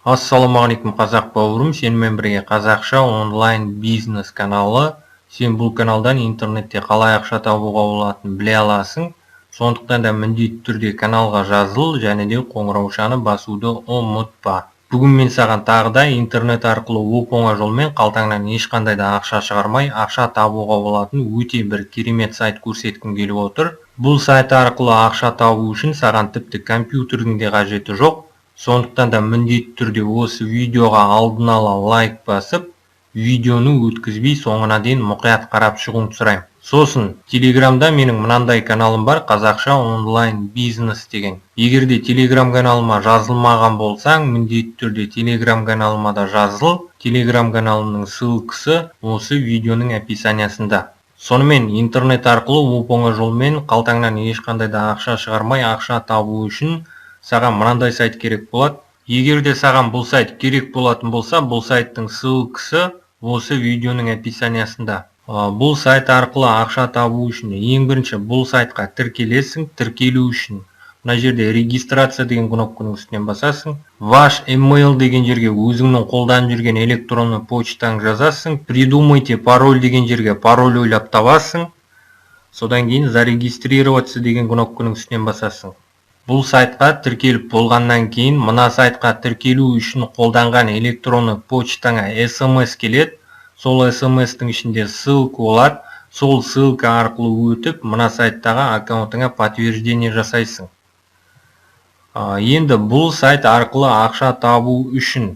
Ассалаумағалейкум, қазақ бауырым! Сенімен бірге «Қазақша онлайн бизнес» каналы. Сен бұл каналдан интернетте қалай ақша табуға болатынын біле аласың. Сондықтан да міндетті түрде каналға жазыл және де қоңыраушаны басуды ұмытпа. Бүгін мен саған тағы да интернет арқылы оп-оңай жолмен, қалтаңнан ешқандай да ақша шығармай, ақша табуға болатын өте бір керемет сайт көрсеткім келіп отыр. Бұл сайт арқылы ақша табу үшін саған тіпті компьютердің де қажеті жоқ. Сондықтан да міндетті түрде осы видеоға алдын ала лайк басып, видеоны өткізбей, соңына дейін мұқият қарап шығуыңды сұраймын. Сосын Телеграмда менің мынандай каналым бар, «Қазақша онлайн бизнес» деген. Егер де Телеграм каналыма жазылмаған болсаң, міндетті түрде Телеграм каналыма да жазыл. Телеграм каналымның ссылкасы осы видеоның описаниясында. Сонымен, интернет арқылы оп оңай жолмен, қалтаңнан ешқандай да ақша шығармай, ақша табу үшін саған мынандай сайт керек болады. Егер де саған бұл сайт керек болатын болса, бұл сайттың ссылкасы осы видеоның описаниясында. Бұл сайт арқылы ақша табу үшін ең бірінші бұл сайтқа тіркелесің. Тіркелу үшін мына жерде «Регистрация» деген кнопканың үстінен басасың. «Ваш email» деген жерге өзіңнің қолданып жүрген электронный почтаңды жазасың. «Придумайте пароль» деген жерге пароль ойлап табасың. Содан кейін «Зарегистрироваться» деген кнопканың үстінен басасың. Бұл сайтқа тіркеліп болғаннан кейін мына сайтқа тіркелу үшін қолданған электронный почтаңа СМС келеді. Сол СМС-тің ішінде ссылка болады. Сол ссылка арқылы өтіп, мына сайттағы аккаунтыңа подтверждение жасайсың. Енді бұл сайт арқылы ақша табу үшін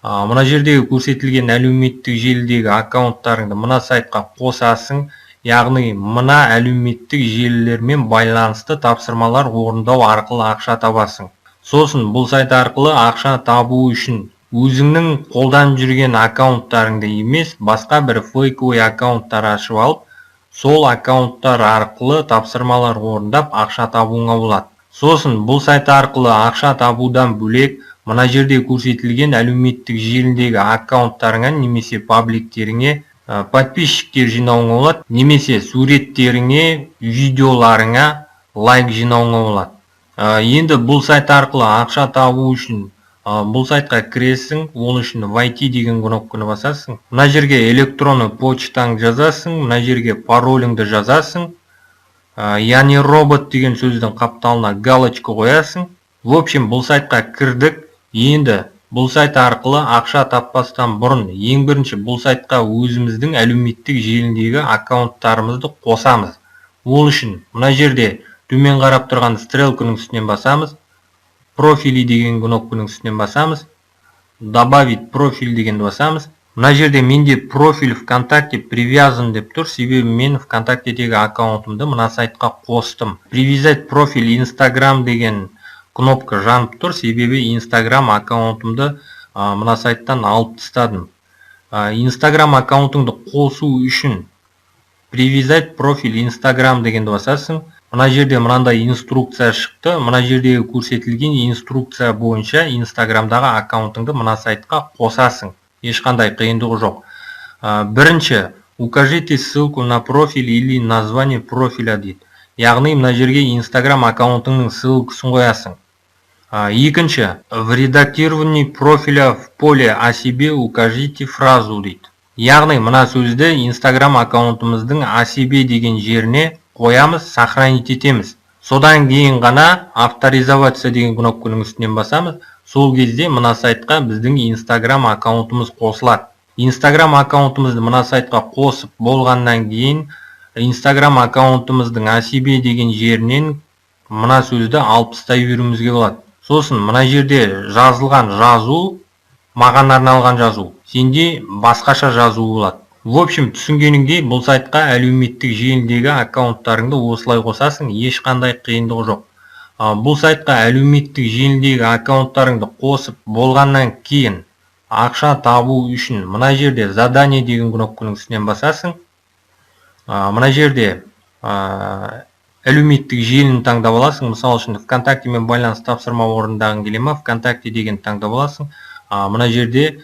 мына жердегі көрсетілген әлеуметтік желідегі аккаунттарыңды мына сайтқа қосасың, яғни мына әлеуметтік желілермен байланысты тапсырмалар орындау арқылы ақша табасың. Сосын бұл сайт арқылы ақша табу үшін өзіңнің қолданып жүрген аккаунттарыңды емес, басқа бір фейковый аккаунттар ашып алып, сол аккаунттар арқылы тапсырмалар орындап, ақша табуыңа болады. Сосын бұл сайт арқылы ақша табудан бөлек, мына жерде көрсетілген әлеуметтік желідегі аккаунттарыңа немесе пабликтеріңе подписчиктер жинауыңа болады немесе суреттеріңе, видеоларыңа лайк жинауыңа болады. Енді бұл сайт арқылы ақша табу үшін бұл сайтқа кіресің. Ол үшін «Войти» деген кнопканы басасың. Мына жерге электронный почтаңды жазасың, мына жерге пароліңді жазасың. «Я не робот» деген сөздің қапталына галочка қоясың. В общем, бұл сайтқа кірдік. Енді бұл сайт арқылы ақша таппастан бұрын ең бірінші бұл сайтқа өзіміздің әлеуметтік желідегі аккаунттарымызды қосамыз. Ол үшін мына жерде төмен қарап тұрған стрелканың үстінен басамыз, «Профили» деген кнопканың үстінен басамыз, «Добавить профиль» дегенді басамыз. Мына жерде менде «Профиль ВКонтакте привязан» деп тұр, себебі мен ВКонтактедегі аккаунтымды мына сайтқа қостым. «Привязать профиль Инстаграм» деген кнопка жанып тұр, себебі Инстаграм аккаунтымды мына сайттан алып тастадым. Инстаграм аккаунтыңды қосу үшін «Привязать профиль Инстаграм» дегенді басасың. Мына жерде мынандай инструкция шықты. Мына жердегі көрсетілген инструкция бойынша Инстаграмдағы аккаунтыңды мына сайтқа қосасың, ешқандай қиындығы жоқ. Бірінші «Укажите ссылку на профиль или название профиля» дейді, яғни мына жерге Инстаграм аккаунтыңның ссылкасын қоясың. Екінші «В редактировании профиля в поле „О себе“ укажите фразу» дейді, яғни мына сөзді Инстаграм аккаунтымыздың «О себе» деген жеріне қоямыз, сохранить етеміз. Содан кейін ғана «Авторизоваться» деген кнопканың үстінен басамыз. Сол кезде мына сайтқа біздің Инстаграм аккаунтымыз қосылады. Инстаграм аккаунтымызды мына сайтқа қосып болғаннан кейін Инстаграм аккаунтымыздың «О себе» деген жерінен мына сөзді алып тастай беруімізге болады. Сосын мына жерде жазылған жазу маған арналған жазу, сенде басқаша жазу болады. В общем, түсінгеніңдей, бұл сайтқа әлеуметтік желідегі аккаунттарыңды осылай қосасың, ешқандай қиындығы жоқ. Бұл сайтқа әлеуметтік желідегі аккаунттарыңды қосып болғаннан кейін ақша табу үшін мына жерде «Задание» деген кнопканың үстінен басасың. Мына жерде әлеуметтік желіні таңдап аласың. Мысалы үшін, ВКонтактемен байланысты тапсырма орындағың келе ма, ВКонтакте деген таңдап аласың. Мына жерде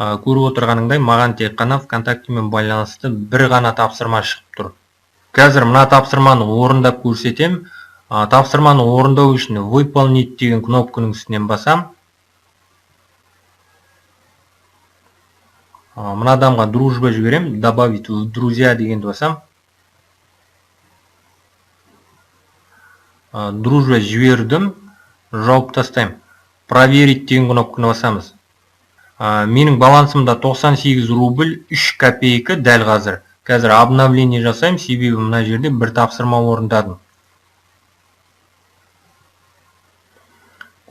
көріп отырғаныңдай, маған тек қана ВКонтактемен байланысты бір ғана тапсырма шығып тұр. Қазір мына тапсырманы орындап көрсетем. Тапсырманы орындау үшін «Выполнить» деген кнопканың үстінен басам. Мына адамға дружба жіберем, добавить в друзья дегенді басам. Дружба жібердім, жауып тастаймын. Проверить деген кнопканы басамыз. Менің балансымда 98 рубль 3 копейка дәл қазір. Қазір обновление жасаймын, себебі мына жерде бір тапсырма орындадым.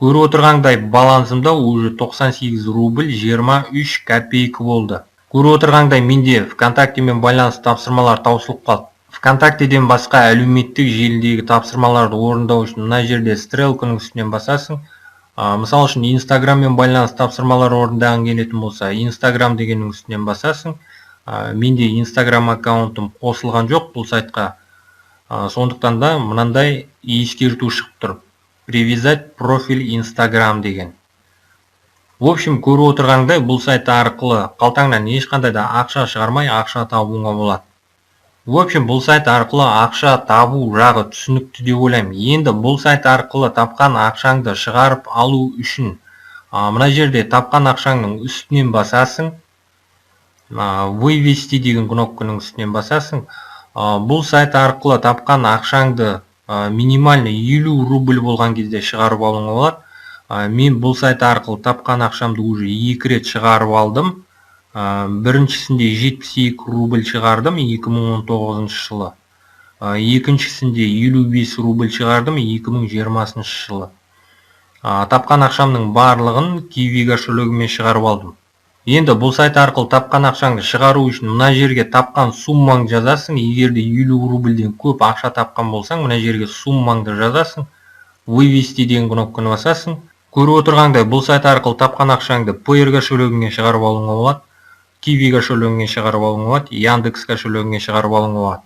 Көріп отырғандай балансымда уже 98 рубль 23 копейка болды. Көріп отырғандай менде ВКонтактемен байланысты тапсырмалар таусылып қалды. ВКонтактеден басқа әлеуметтік желідегі тапсырмаларды орындау үшін мына жерде стрелканың үстінен басасың. Мысал үшін Инстаграммен байланысты тапсырмалар орындағың келетін болса, Инстаграм дегеннің үстінен басасың. Менде Инстаграм аккаунтым қосылған жоқ бұл сайтқа. Сондықтан да мынандай ескерту шығып тұр. Привязать профиль Инстаграм деген. В общем, көріп отырғандай бұл сайт арқылы қалтаңнан ешқандай да ақша шығармай ақша табуға болады. В общем, бұл сайт арқылы ақша табу жағы түсінікті деп ойлаймын. Енді бұл сайт арқылы тапқан ақшаңды шығарып алу үшін мына жерде тапқан ақшаңның үстінен басасың. Вывести деген кнопканың үстінен басасың. Бұл сайт арқылы тапқан ақшаңды минимально 50 рубль болған кезде шығарып алуыңа болады. Мен бұл сайт арқылы тапқан ақшамды уже 2 рет шығарып алдым. Біріншісінде 72 рубль шығардым 2019 жылы. Екіншісінде 55 рубль шығардым 2020 жылы. Тапқан ақшамның барлығын Киви кошелегіме шығарып алдым. Енді бұл сайт арқылы тапқан ақшаңды шығару үшін мына жерге тапқан суммаңды жазасың. Егер де 50 рубльден көп ақша тапқан болсаң, мына жерге суммаңды жазасың. Вывести деген кнопканы басасың. Көріп отырғандай бұл сайт арқылы тапқан ақшаңды Payeer кошелегіңе шығарып алуыңа болады. Киви кошелегіңе шығарып алуыңа болады, Яндекс кошелегіңе шығарып алуыңа болады.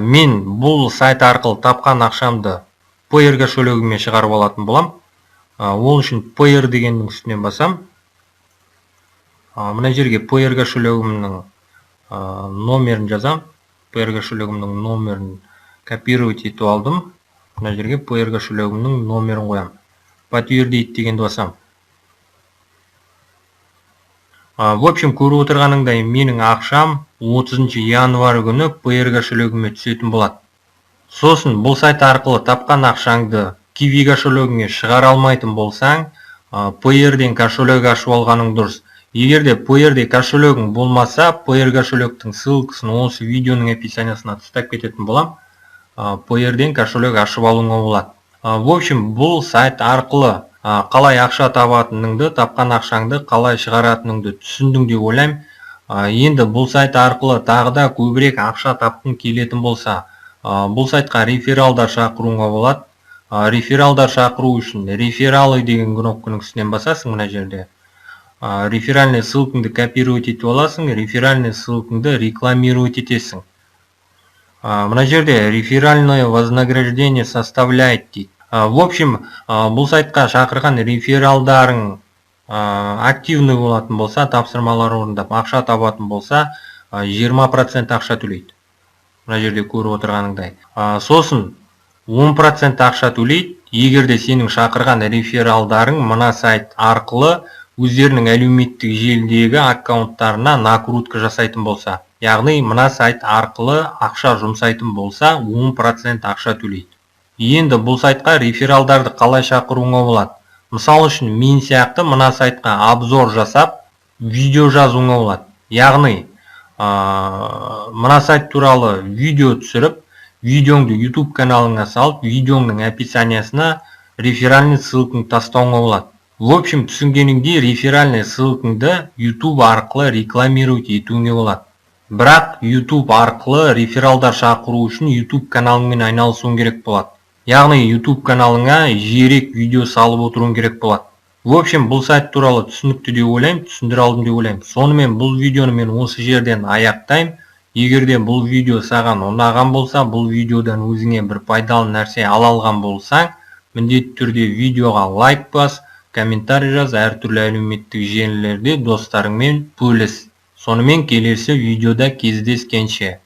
Мен бұл сайт арқылы тапқан ақшамды Payeer кошелегіме шығарып алатын болам. Ол үшін Payeer дегеннің үстінен басам. Мына жерге Payeer кошелегімнің номерін жазам. Payeer кошелегімнің номерін копировать етіп алдым. Мына жерге Payeer кошелегімнің номерін қоям. Подтвердить дегенді басам. В общем, көріп отырғаныңдай менің ақшам 30 январь күні Payeer кошелегіме түсетін болады. Сосын бұл сайт арқылы тапқан ақшаңды Киви кошелегіңе шығара алмайтын болсаң, Payeerден кошелек ашып алғаның дұрыс. Егер де Payeerде кошелегің болмаса, Payeer кошелектің ссылкасын осы видеоның описаниясына тастап кететін болам. Payeerден кошелек ашып алуыңа болады. В общем, бұл сайт арқылы қалай ақша табатыныңды, тапқан ақшаңды қалай шығаратыныңды түсіндің деп ойлаймын. Енді бұл сайт арқылы тағы да көбірек ақша тапқың келетін болса, бұл сайтқа рефералдар шақыруға болады. Рефералдар шақыру үшін рефералы деген кнопканың үстінен басасың мына жерде. Реферальный ссылкаңды копировать етіп аласың, реферальный ссылкаңды рекламировать етесің. Мына жерде реферальное вознаграждение составляет дейді. В общем, бұл сайтқа шақырған рефералдарың активный болатын болса, тапсырмалар орындап ақша табатын болса, 20% ақша төлейді. Мына жерде көріп отырғаныңдай. Сосын 10% ақша төлейді, егер де сенің шақырған рефералдарың мына сайт арқылы өздерінің әлеуметтік желідегі аккаунттарына накрутка жасайтын болса, яғни мына сайт арқылы ақша жұмсайтын болса, 10% ақша төлейді. Енді бұл сайтқа рефералдарды қалай шақыруыңа болады? Мысал үшін, мен сияқты мына сайтқа обзор жасап, видео жазуыңа болады. Яғни, мына сайт туралы видео түсіріп, видеоңды YouTube каналыңа салып, видеоңның описаниясына реферальный ссылкаңды тастауыңа болады. В общем, түсінгеніңдей, реферальный ссылкаңды YouTube арқылы рекламировать етуіңе болады. Бірақ YouTube арқылы рефералдар шақыру үшін YouTube каналыңмен айналысуың керек болады. Яғни YouTube каналыңа жиірек видео салып отыруың керек болады. В общем, бұл сайт туралы түсінікті деп ойлаймын, түсіндіре алдым деп ойлаймын. Сонымен бұл видеоны мен осы жерден аяқтаймын. Егер де бұл видео саған ұнаған болса, бұл видеодан өзіңе бір пайдалы нәрсе ала алған болсаң, міндетті түрде видеоға лайк бас, комментарий жаз, әртүрлі әлеуметтік желілерде достарыңмен бөліс. Сонымен келесі видеода кездескенше.